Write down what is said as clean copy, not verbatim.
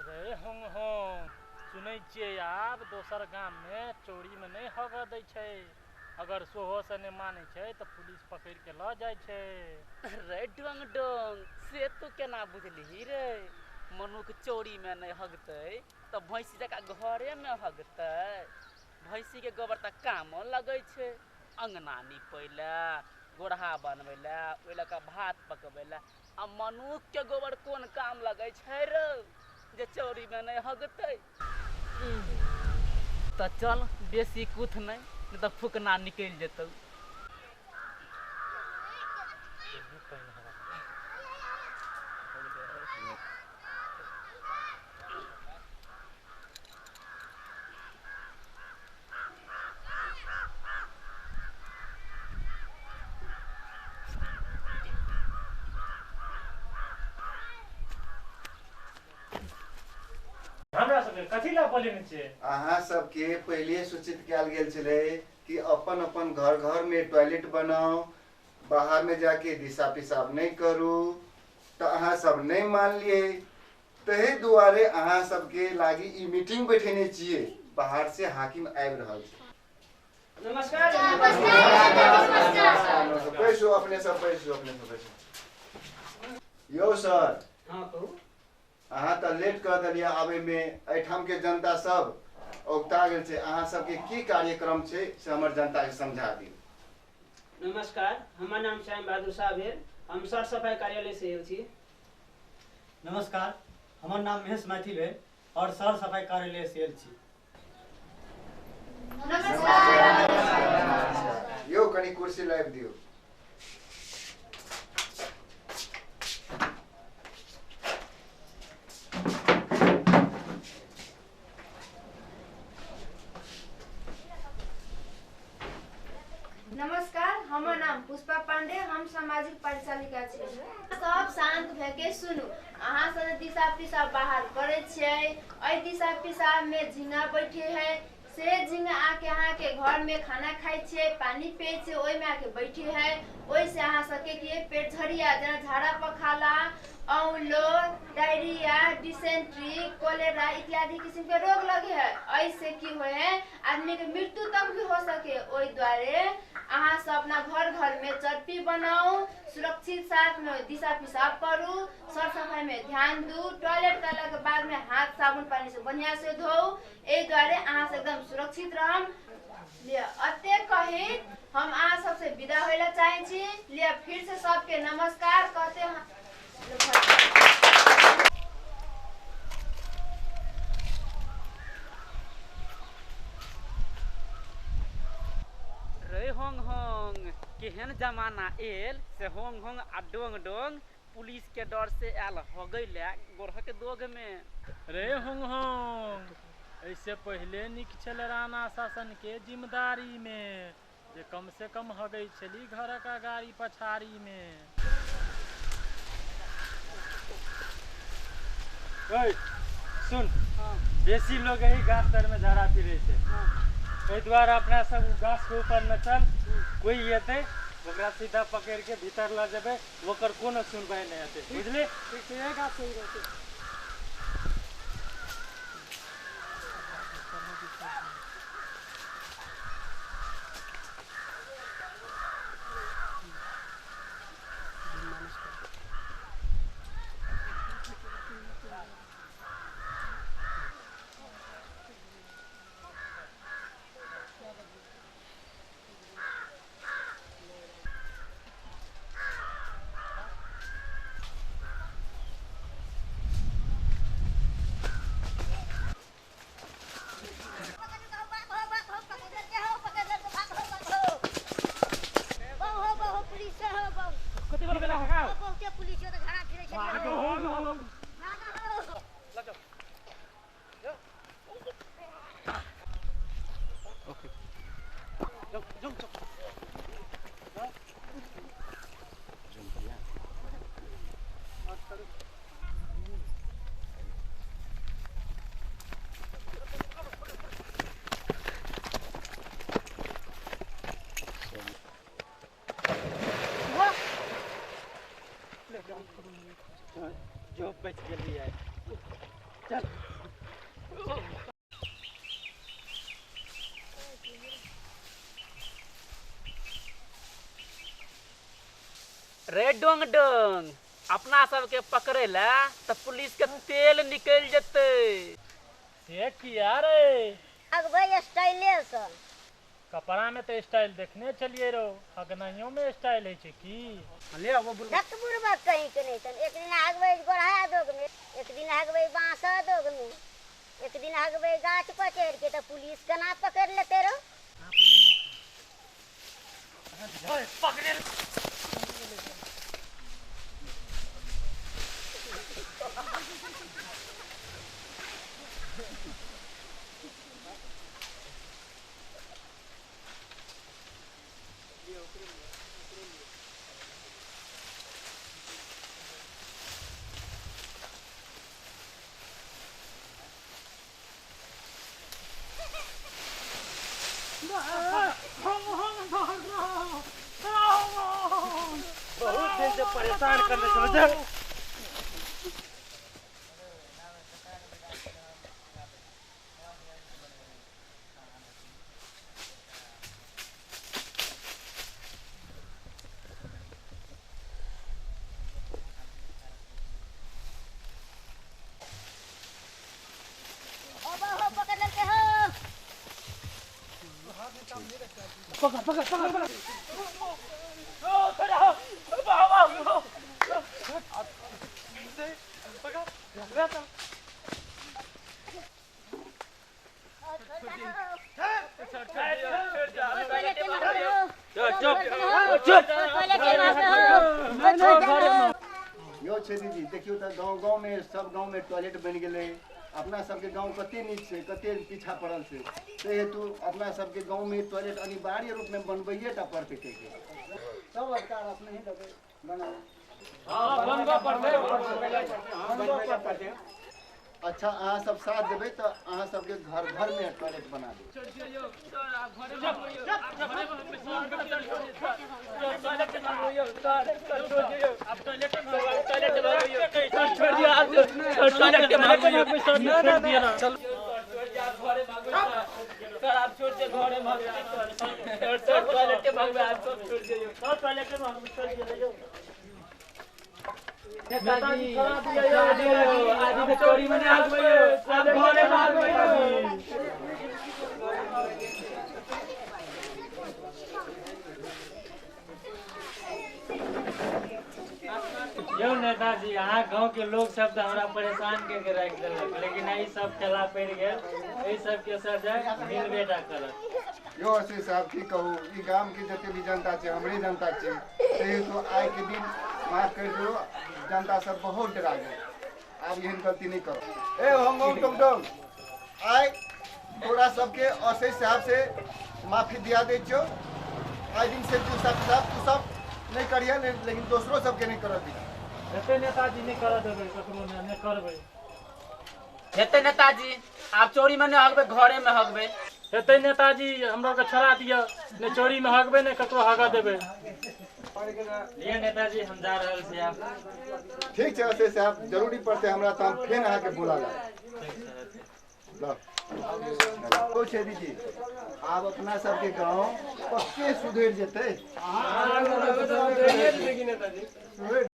रे Hong Hong, सुनै छियै आब दोसर गाम में चोरी में नहि हगऽ दै छै। अगर सोहो से नहि मानै छै तऽ पुलिस पकड़ि के लऽ जाइ छै। रे डोंग डोंग, से तू केना बुझलिही रे? मनुख चोरी में नहि हगतै तऽ भैंसी जकाँ घरे में हगतै। भैंसी के गोबर तऽ कामो लगै छै, अंगना नीपै लए, गोरहा बनबै लए, ओहि लऽ कऽ भात पकबै लए। आ मनुख के गोबर कोन काम लगै छै रे जे चौरी में नहि हगतै? तऽ चल, बेसी कुथ नहि, नहि तऽ फुकना निकलि जेतौ। हमरा सबके कथी लए बोलेने छियै? अहाँ सबके पहिले सूचित कयल गेल छलै कि अपन अपन घर घर में टॉयलेट बनाउ, बाहर में जाके दिशा पिसाब नहि करू, तऽ अहाँ सब नहि मानलियै। ताहि दुआरे अहाँ सबके लागी ई मीटिंग बैठेने छियै। बाहर से हाकिम आबि रहल छै। नमस्कार। बैसू अपने सब, बैसू अपने सब, बैसू। यौ सर। हाँ, कहू। अहाँ तऽ लेट कऽ देलियै आबैमे। एहिठाम के जनता सब औगता गेल छै। अहाँ सबके की कार्यक्रम छै से हमर जनता के समझा दियौ। नमस्कार, हमर नाम श्याम बहादुर शाह भेल। हम सर सफाई कार्यालय से आयल छी। नमस्कार, हमर नाम महेश मैथिल भेल और सर सफाई कार्यालय से आयल छी। यौ, कनि कुर्सी लाबि दियौ। नमस्कार, हमर नाम पुष्पा पांडे, हम सामाजिक परिचालिका छी। सब शांत भए के सुनू। अहाँ सब दिशा पिसाब बाहर करै छियै, एहि दिशा पिसाब में झींगा बैठे है। से झींगा आके अहाँ के घर में खाना खाइ छियै, पानी पियै छियै, ओहिमे आके बैठे है। ओहिसे अहाँ सबके की पेट झरिया, जेना झाड़ा पखाला, औलो, डायरिया, डिसेंट्री, कोलेरा इत्यादि किस्म के रोग लगे है। ऐसे की होय है, आदमी के मृत्यु तक भी हो सके। ओहि दुआरे अहाँ सब अपना घर घर में चरपी बनाउ, सुरक्षित साथ में दिशा पिसाब करू, सर सफाई में ध्यान दू, टॉयलेट करला के बाद में हाथ साबुन पानी से बढ़िया से धोउ। एहि दुआरे अहाँ सब एकदम सुरक्षित रहम। लिअ, अतेक कही हम अहाँ सबसे विदा होय ला चाहे छी। लिअ, फिर से सबके नमस्कार कहते हैं। रे होंग होंग, केहन जमाना एल से होंग होंग आ डोंग डोंग पुलिस के डर से आयल हगै ले गोरह के दोग में। रे होंग होंग, ऐसे पहिले नीक छल राणा शासन के जिम्मेदारी में, जे कम से कम हगै छली घरक अगाड़ी पछाड़ी में। ओइ सुन, बेसी लोग एही गाछ तर में झाड़ा फिरै छै। एहि दुआरे अपना सब उ गाछ के ऊपर में चल, कोई एतै ओकरा सीधा पकड़ के भीतर लऽ जेबै, ओकर कोनो सुनवाई नहि हेतै, बुझली? ठीक छै, इएह गाछ सही रहतै। जो जो जो बच गेली है चल। रे डोंग डोंग अपना सबके पकड़े ला तो पुलिस के तेल निकल जते। से किया रे अगबे स्टाइले से कपड़ा में तो स्टाइल देखने चलिए रो अगनाइयों में स्टाइल है छे की ले वो धक बुरबा कहीं के नहीं तन। एक दिन अगबे गोढ़ा दोग में, एक दिन अगबे बांस दोग में, एक दिन अगबे गाछ पर चढ़ के तो पुलिस कना पकड़ लेते रो। ओए पकड़े बहुत दिन से परेशान करने चलो जा। पकड़ पकड़ पकड़ पकड़। ओ थोड़ा हो बाबा हो पकड़ पकड़। यो छे दीदी देखियो त गांव गांव में सब गांव में टॉयलेट बन गेलै। अपना सबके गांव कते नीच छै कते पीछा पड़ल छै, ते हेतु अपना सबके गांव में टॉयलेट अनिवार्य रूप में बनबैये टा पड़तै। सब अधिकार अपने ही देबै बनाओ। हां बनबऽ पड़तै बनबऽ पड़तै। अच्छा अहाँ सब साथ देबै तऽ अहाँ सबके घर घर में टॉयलेट बना देबै। यौ नेताजी अहाँ गाँव के लोग सब तो हमरा परेशान करके राखि देलक, लेकिन एहि सब खेला पड़ि गेल, एहि सब के सजा मिलबे टा करत। यो असी साहब की कहू, ई गाम के जते भी जनता छै हमरे जनता छै, ताहि हेतु आइ के दिन माफ कर दियौ, जनता सब बहुत डरा गेल, आब एहन गलती नहीं करो। ए हम टमटम आइ तोरा सबके असै साहब से माफी दिया दै छियौ। आइ दिन से तू सब तू सब नहीं करिए, लेकिन दोसरो सबके नहीं कर दिया। हेतै नेताजी नहीं कर देबै ककरो, नहीं करबै। हेतै नेताजी आब चोरी में नहीं हगबै, घरे में हगबै। हेतै नेताजी हमरा के छोड़ा दिअ, नहीं चोरी में हगबै नहीं ककरो हगा देबै। लिए नेताजी हम जा रहल छी आब। ठीक छै असे साहब, जरूरी पड़तै हमरा तऽ हम फेर अहाँके बोला लाब। ओ छै दीदी आब अपना सबके गाँव पक्के सुधरि जेतै। सुधरि